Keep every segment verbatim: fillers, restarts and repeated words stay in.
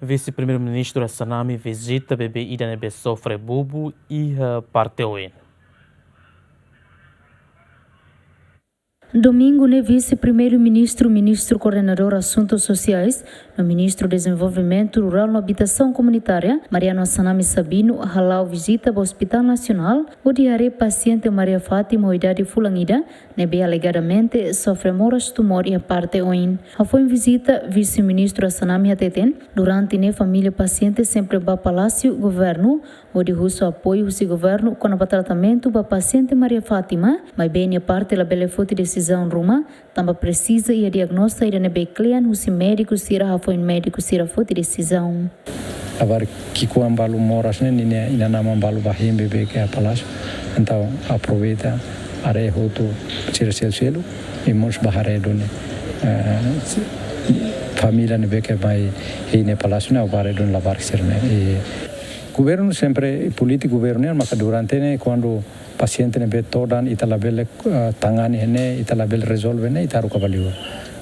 Vise-Primeiru-Ministru Assanami vizita bebé ida ne'ebé sofre bubu iha parte oin. Domingu ne'e, Vise-Primeiru-Ministru, Ministru Koordenadór Asuntus Sosiais, no Ministru Dezenvolvimentu Rurál no Abitasaun Komunitária, Mariano Assanami Sabino, hala'o vizita ba Hospitál Nasionál, hodi haree pasiente Maria Fátima ho idade fulan ida, ne'ebé alegadamente sofre moras tumór iha parte oin. Hafoin vizita, Vise-Ministru Assanami hateten, durante ne'e família pasiente sempre bá Palásiu Governu, hodi husu apoiu husi governu kona-ba tratamentu ba pasiente Maria Fátima, maibé nia parte labele foti desizaun ruma, tanba presiza iha diagnóstiku ida ne'ebé kle'an husi médiku sira hafoin médiku sira foti desizaun. Labarik ki'ikoan balu moras ne'e, ninia inan-aman balu bá hein bebé iha Palásiu. Entaun aproveita haree hotu sira seluk-seluk, i mós bá haree duni, eh, família ne'ebé ke mai hein iha Palásiu ne'e, bá haree duni labarik sira-ne'e. I governu sempre, polítika governu nian, maka durante ne'e, kuandu pasiente ne'ebé todan, ita labele, eh, tangani iha ne'e, ita labele rezolve iha ne'e, ita haruka ba liur.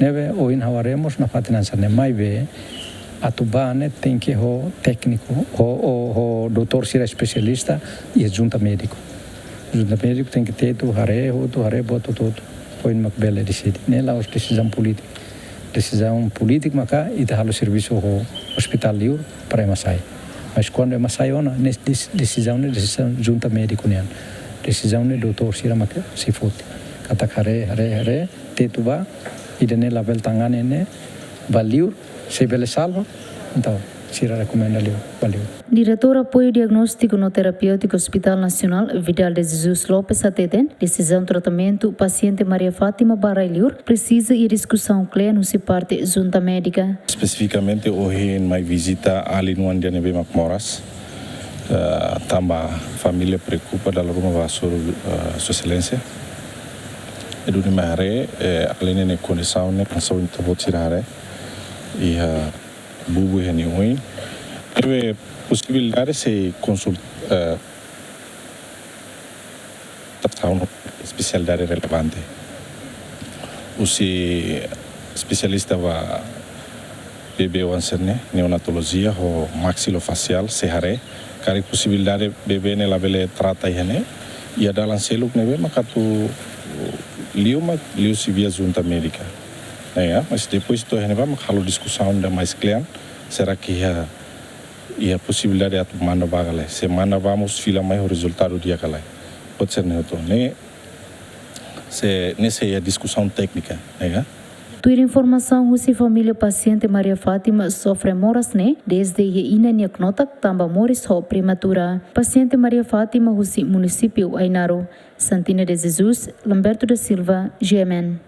Ne'ebé ohin ha'u haree mós nafatin hanesan ne'e, maibé atu bá ne'e tenke ho tékniku, ho, ho, ho doutór sira espesialista, iha junta médiku. Junta médiku tenke tetu, haree hotu, haree buat hotu-hotu. Depois mak bele deside. Ne'e la'ós desizaun polítika. Desizaun polítika maka ita halo servisu ho ospitál liur para ema sai. Mas kuandu ema sai ona, ne'e des-, desizaun ne'e desizaun junta médiku nian. Desizaun ne'e doutór sira maka sei foti. Katak haree, haree, haree, tetu bá, ida-ne'e labele tangani ne'e, ba liur, se bele salva, entaun sira rekomenda liu, ba liu. Diretór Apoiu Diagnóstiku no Terapéutiku Hospitál Nasionál, Vidal de Jesus Lopes hateten, desizaun tratamentu pasiente Maria Fátima ba rai-liur presiza iha diskusaun kle'an husi parte junta médika. Espesifikamente ohin mai vizita alin oan ida ne'ebé mak moras, eh, tanba família preokupa dala ruma ba hasoru, eh, Sua Exelénsia. I duni mai haree, eh, alin ne'e nia kondisaun ne'e, kondisaun ita-boot sira haree. Iha bubu iha nia oin. Ne'ebé posibilidade sei konsulta, eh, trata ho espesialidade relevante. Husi espesialista ba bebé oan sira-ne'e, neonatolojia ho maxilofasiál, sei haree karik posibilidade bebé ne'e labele trata iha ne'e, iha dalan seluk ne'ebé mak atu liu mak liu husi via junta médika. Ne'e, mas depois to'o iha ne'ebá mak halo diskusaun ida mais kle'an, será que iha, iha posibilidade atu manda bá ka lae? Se manda bá mós fila mai ho rezultadu di'ak ka lae? Pode ser ne'e hotu. Ne'e, se, ne'e sei iha diskusaun téknika, ne'e ka? Tuir informasaun husi família pasiente Maria Fátima sofre moras ne'e, dezde iha inan nia knotak tanba moris ho prematura. Pasiente Maria Fátima husi munisípiu Ainaro. Santina de Jesus, Lamberto da Silva, G M N.